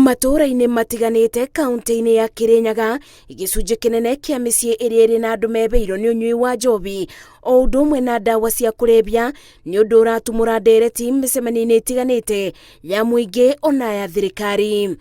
Matũũra-inĩ matiganĩte kaunti-inĩ ya Kirinyaga, gĩcunjĩ kĩnene kĩa mĩciĩ ĩrĩa ĩrĩ na andũ mebĩirwo nĩ ũnyui wa njobi o ũndũ ũmwe na ndawa cia kũrebia nĩ ũndũ ũratumũra ndereti mĩcemanio-inĩ ĩtiganĩte ya mũingĩ ona ya thirikari.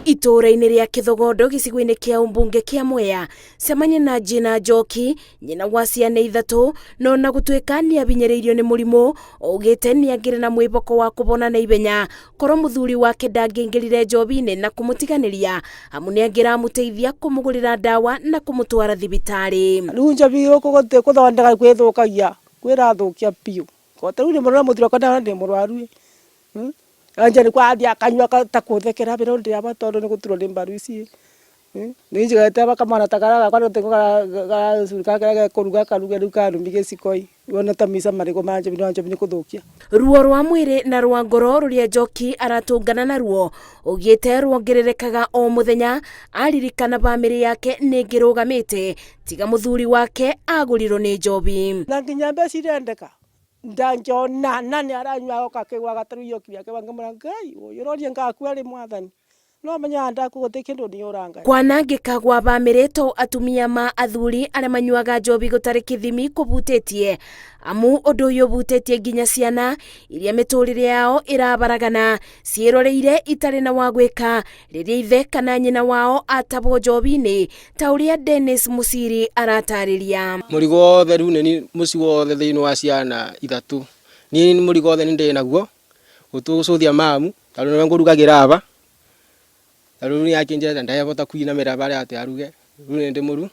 Itũũra-inĩ rĩa Kĩthogondo gĩcigo-inĩ kĩa ũmbunge kĩa Mwea, cemania na Gina Njoki, nyina wa ciana ithatũ, na ona gũtuĩka nĩ abinyĩrĩirio nĩ mũrimũ, augĩte nĩ angĩrĩ na mwĩboko wa kũbona na ihenya korwo mũthuri wake ndangĩingĩrire njobi-inĩ na kũmũtiganĩria, amu nĩ angĩramũteithia kũmũgũrĩra ndawa na kũmũtwara thibitarĩ. Rĩu njobi gũkũ gũtirĩ kũthondeka kwĩthũkagia, kwĩrathũkia biũ. Ta rĩu ndĩ mũrwaru mũthuri wakwa ndĩrona ndĩ mũrwaru ĩ, anja nĩ kwa athiĩ akanyua ta kũthekera ambĩra ũyũ ndĩ aba tondũ nĩ gũturwo nĩ mbaru ici ĩ, Niĩ njigĩte kamwana ta karĩa gakwa karĩa gekũruga karuge rĩu karumi gĩciko ĩ, wone ta mica marigũ ma njobi no njobi nĩ kũthũkia. Ruo rwa mwĩrĩ na rwa ngoro rũrĩa Njoki aratũngana naruo augĩte ruongererekaga o mũthenya aririkana bamĩrĩ yake nĩ ĩngĩrũgamĩte tiga mũthuri wake agũrirwo nĩ njobi. Na nginya mbeca irendeka ndangĩona na nĩ aranyua agoka akĩgũaga ta rĩu okire akĩgũa ngĩmwĩra Ngai ũyũ ũroria ngakua rĩ mwathani. No menyaga ndakua gũtirĩ kĩndũ niũra Ngai. Kwanangĩka gwa bamĩrĩ to atumia ma athuri arĩa manyuaga njobi gũtarĩ kĩthimi kũbutĩtie, amu ũndũ ũyũ ũbutĩtie nginya ciana iria mĩtũrĩre yao ĩrabaragana ciĩroreire itarĩ na wa gwĩka rĩrĩa ithe kana nyina wao atabwo njobi-inĩ ta ũrĩa Dennis Musiri aratarĩria. Mũrigo wothe rĩu nĩ mũciĩ wothe thĩinĩ wa ciana ithatũ, niĩ mũrigo wothe nĩ ndĩ naguo, gũtũcũthia mamu tondũ nĩwe ngũrugagĩra aba, ta rĩu nĩ akĩnjĩrĩte ndehota kũinamĩrĩra barĩa atĩ aruge, rĩu nĩ ndĩmũru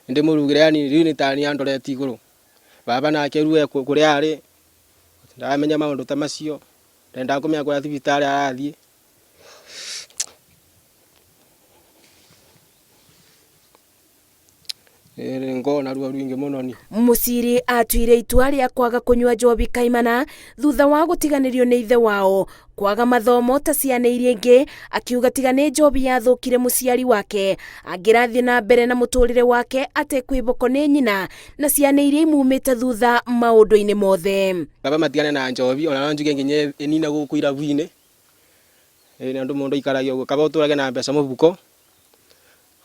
nĩ ndĩmũrugĩre yaani rĩu nĩ tani andorete igũrũ. Baba nake rĩu e kũrĩa arĩ, ndaramenya maũndũ ta macio, ndendaga kũmenya kũrĩa thibitarĩ arathiĩ. Ngoragwo na ruo rwingĩ mũno niĩ. Mũciri atuire itua rĩa kwaga kũnyua njobi kaimana thutha wa gũtiganĩrio nĩ ithe wao, kwaga mathomo ta ciana iria ingĩ, akiuga tiga nĩ njobi yathũkire mũciari wake angĩrathiĩ na mbere na mũtũrĩre wake atekwĩboko nĩ nyina na ciana iria imumĩte thutha maũndũ-inĩ mothe. Baba matigane na njobi ona no njuge nginya ĩnine gũkũ irabu-inĩ, ĩĩ nĩ ũndũ mũndũ aikaragia ũguo, kaba ũtũrage na mbeca mũbuko.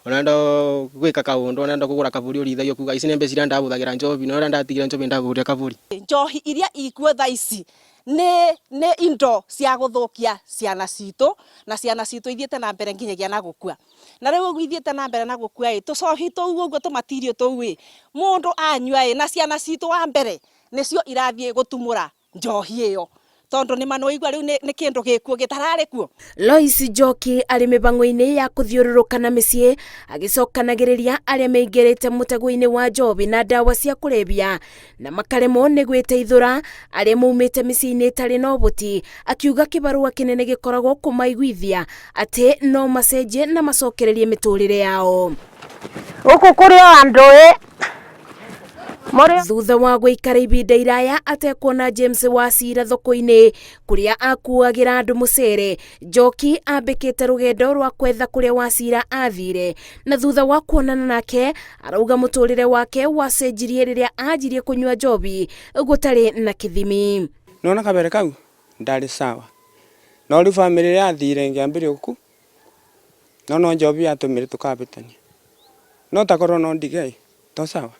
Ona gwĩka kaũndũ, ona kũgũra kabũri ũrithagia ũkuga ici nĩ mbeca iria ndahũthagĩra njohi no rĩrĩa ndatigire njohi ndagũrire kabũri. Njohi iria ikuo thaa ici nĩ nĩ indo cia gũthũkia ciana citũ, na ciana citũ ithiĩte na mbere nginyagia na gũkua. Na rĩu ũguo ithiĩte na mbere na gũkua ĩ, tũcohi tũu ũguo tũmatirio tũu ĩ, mũndũ anyua ĩ, na ciana citũ wa mbere nĩcio irathiĩ gũtumũra njohi ĩyo tondũ nĩ ma nĩwaigua rĩu nĩ kĩndũ gĩkuo gĩtararĩ kuo. Lois Njoki arĩ mĩbang'o-inĩ ya kũthiũrũrũka na mĩciĩ agĩcokanagĩrĩria arĩa meingĩrĩte mũtego-inĩ wa njobi na ndawa cia kũrebia na makaremwo nĩ gwĩteithũra arĩa maumĩte mĩciĩ-inĩ ĩtarĩ na ũhoti, akiuga kĩbarũa kĩnene gĩkoragwo kũmaiguithia atĩ no macenjie na macokererie mĩtũrĩre yao. Gũkũ kũrĩ o andũ ĩ. Thutha wa gũikara ibinda iraya atekuona James Wachira thoko-inĩ kũrĩa akuagĩra andũ mũcere, Njoki ambĩkĩte rũgendo rwa kwetha kũrĩa Wachira athire na thutha wa kuonana nake arauga mũtũrĩre wake wacenjirie rĩrĩa anjirie kũnyua njobi gũtarĩ na kĩthimi. Nona kabere kau ndarĩ sawa no rĩu bamĩrĩ yathire ngĩambĩrĩria gũku no no njobi yatũmire tũkabĩtania no takorwo no ndige to sawa.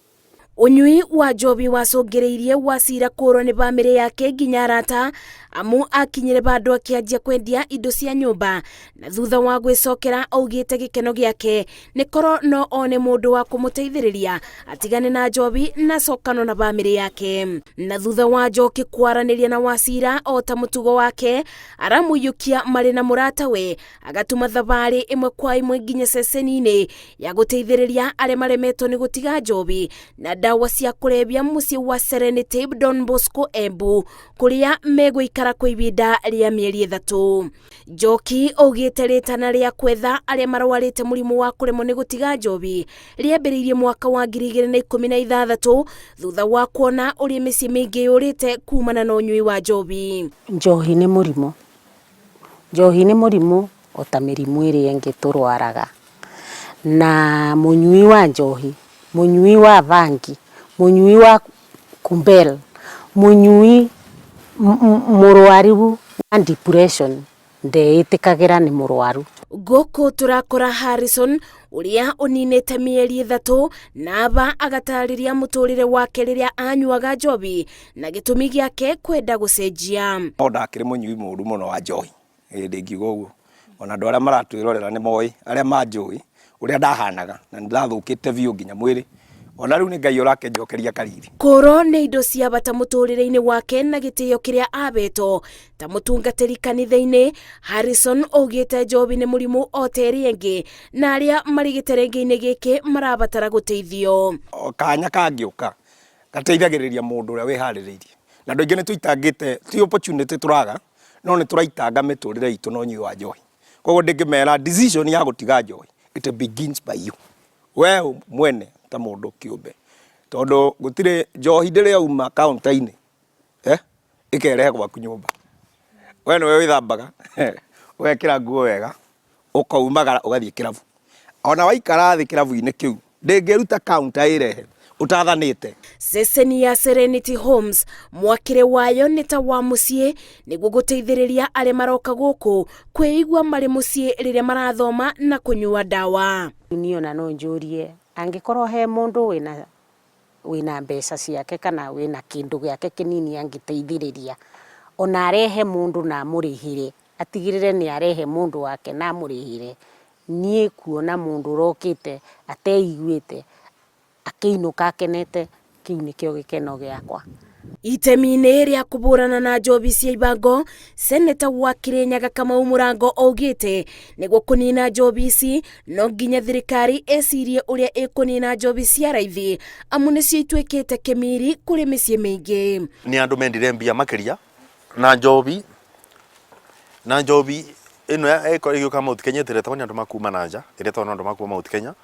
Ũnyui wa njobi wacũngĩrĩirie Wachira kũũrwo nĩ bamĩrĩ yake nginya arata amu akinyire bandũ akĩanjia kwendia indo cia nyũmba na thutha wa gwĩcokera augĩte gĩkeno gĩake nĩ korwo no one mũndũ wa kũmũteithĩrĩria atigane na njobi na acokano na bamĩrĩ yake. Na thutha wa Njoki kwaranĩria na Wachira o ta mũtugo wake aramũiyũkia marĩ na mũratawe agatuma thabarĩ ĩmwe kwa ĩmwe nginya ceceni-inĩ ya gũteithĩrĩria arĩa maremetwo nĩ gũtiga njobi na ndawa cia kũrebia mũciĩ wa Serenity Don Bosco Embu kũrĩa megũikara kwa ibinda rĩa mĩeri 3. Njoki augĩte rĩtana rĩa kwetha arĩa marwarĩte mũrimũ wa kũremwo nĩ gũtiga njobi rĩambĩrĩirie mwaka wa 2016 thutha wa kuona ũrĩa mĩciĩ mĩingĩ yũrĩte kumana na ũnyui wa njobi. Njohi nĩ mũrimũ. Njohi nĩ mũrimũ o ta mĩrimũ ĩrĩa ĩngĩ tũrwaraga. Na mũnyui wa njohi, mũnyui wa bangi, mũnyui wa kumbel, mũnyui mũrwaru wa depression. Ndeĩtĩkagĩra nĩ mũrwaru. Gũkũ tũrakora Harrison ũrĩa ũninĩte mĩeri 3 na aba agatarĩria mũtũrĩre wake rĩrĩa anyuaga njobi na gĩtũmi gĩake kwenda gũcenjia. No ndakĩrĩ mũnyui mũru mũno wa njohi, ndingiuga ũguo. Ona andũ arĩa maratwĩrorera nĩ moĩ, arĩa manjũĩ ũrĩa ndahanaga, na nĩ ndathũkĩte biũ nginya mwĩrĩ. Ona rĩu nĩ Ngai ũrakĩnjokeria kariri. Kũrwo nĩ indo cia bata mũtũrĩre-inĩ wake na gĩtĩo kĩrĩa abetwo ta mũtungatĩri kanitha-inĩ, Harrison augĩte njobi nĩ mũrimũ o ta ĩrĩa ĩngĩ na arĩa marĩ gĩterenge-inĩ gĩkĩ marabatara gũteithio. O kanya kangĩũka gateithagĩrĩria mũndũ ũrĩa wĩharĩrĩirie. Na andũ aingĩ nĩ tũitangĩte, ti opportunity tũraga, no nĩ tũraitanga mĩtũrĩre itũ na ũnyui wa njohi. Koguo ndingĩmera decision ya gũtiga njohi, it begins by you. We mwene ta mũndũ kĩũmbe. Tondũ gũtirĩ njohi ndĩrĩ yauma counter-inĩ, ĩkerehe gwaku nyũmba. We nĩwe wĩthambaga, ũgekĩra nguo wega, ũkaumagara ũgathiĩ kĩrabu. Ona waikara thĩ kĩrabu-inĩ kĩu, ndĩngĩruta counter ĩrehe ũtathanĩte. Ceceni ya Serenity Homes mwakĩre wayo nĩ ta wa mũciĩ nĩguo gũteithĩrĩria arĩa maroka gũkũ kwĩigua marĩ mũciĩ rĩrĩa marathoma na kũnyua ndawa. Niĩ ona no njũrie angĩkorwo he mũndũ wĩna mbeca ciake kana wĩna kĩndũ gĩake kĩnini angĩteithĩrĩria, ona arehe mũndũ na amũrĩhĩre, atigĩrĩre nĩ arehe mũndũ wake na amũrĩhĩre. Niĩ kuona mũndũ ũrokĩte ateiguĩte akĩinũka akenete, kĩu nĩkĩo gĩkeno gĩakwa. Itemi-inĩ rĩa kũbũrana na njobi cia ibango, Seneta wa Kirinyaga Kamau Mũrango augĩte nĩguo kũnina njobi ici no nginya thirikari ĩcirie ũrĩa ĩkũnina njobi cia raithi amu nĩcio ituĩkĩte kĩmiri kũrĩ mĩciĩ mĩingĩ. Nĩ andũ mendire mbia makĩria na njobi, na njobi ĩno ĩgĩũka Mount Kenya ĩtĩretagwo nĩ andũ makuma na nja, ĩretagwo nĩ andũ makuma Mount Kenya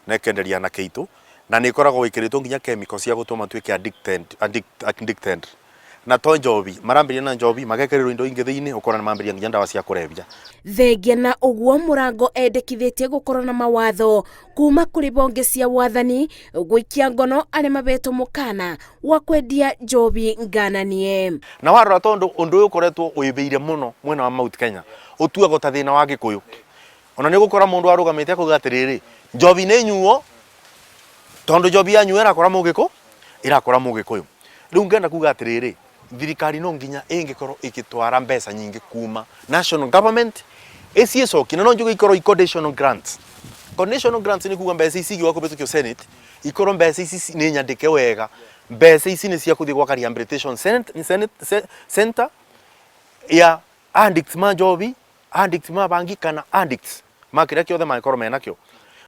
na ĩkenderia anake aitũ, na nĩ ĩkoragwo ĩkĩrĩtwo nginya chemical cia gũtũma matuĩke addicted. Na to njobi, marambĩrĩria na njobi, magekĩrĩrwo indo ingĩ thĩinĩ, ũkona nĩ mambĩrĩria nginya ndawa cia kũrebia. Thengia na ũguo Mũrango endekithĩtie gũkorwo na mawatho kuma kũrĩ bonge cia wathani gũikia ngono arĩa mabetwo mũkana wa kwendia njobi ngananie. Na warora tondũ ũndũ ũyũ ũkoretwo ũĩbĩire mũno mwena wa Mount Kenya, ũtuagwo ta thĩna wa Gĩkũyũ. Ona nĩ ũgũkora mũndũ arũgamĩte akauga atĩrĩrĩ, njobi nĩ nyuo, tondũ njobi yanyuo ĩrakora Mũgĩkũ, ĩrakora Mũgĩkũyũ. Rĩu ngenda kuga atĩrĩrĩ, thirikari no nginya ĩngĩkorwo ĩgĩtwara mbeca nyingĩ kuma national government ĩciĩcokie, na no njuge ikorwo i conditional grants. Conditional grants nĩ kuga mbeca ici igĩũka kũhĩtũkio Senate, ikorwo mbeca ici nĩ nyandĩke wega, mbeca ici nĩ cia kũthiĩ gwaka rehabilitation center ya addicts ma njobi, addicts ma bangi kana addicts ma kĩrĩa kĩothe mangĩkorwo menakĩo.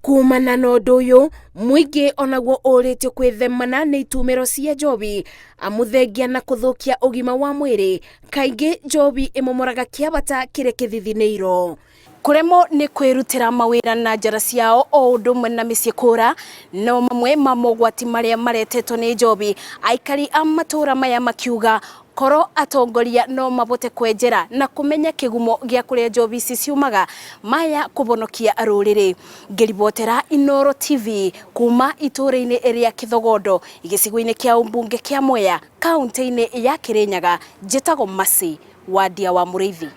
Kumana na ũndũ ũyũ mũingĩ onaguo ũrĩtio kwĩthemana nĩ itumĩro cia njobi amu thengia na kũthũkia ũgima wa mwĩrĩ, kaingĩ njobi ĩmomoraga kĩabata kĩrĩa kĩthithinĩirwo. Kũremwo nĩ kwĩrutĩra mawĩra na njara ciao o ũndũ ũmwe na mĩciĩ kũra no mamwe ma mogwati marĩa maretetwo nĩ njobi. Aikari a matũũra maya makiuga korwo atongoria no mabote kwenjera na kũmenya kĩgumo gĩa kũrĩa njobi ici ciumaga maya kũbonokia rũrĩrĩ. Ngĩribotera Inooro TV kuma itũũra-inĩ rĩa Kĩthogondo gĩcigo-inĩ kĩa ũmbunge kĩa Mwea kaunti-inĩ ya Kĩrĩnyaga, njĩtagwo Mercy Wandia wa Mũrĩithi.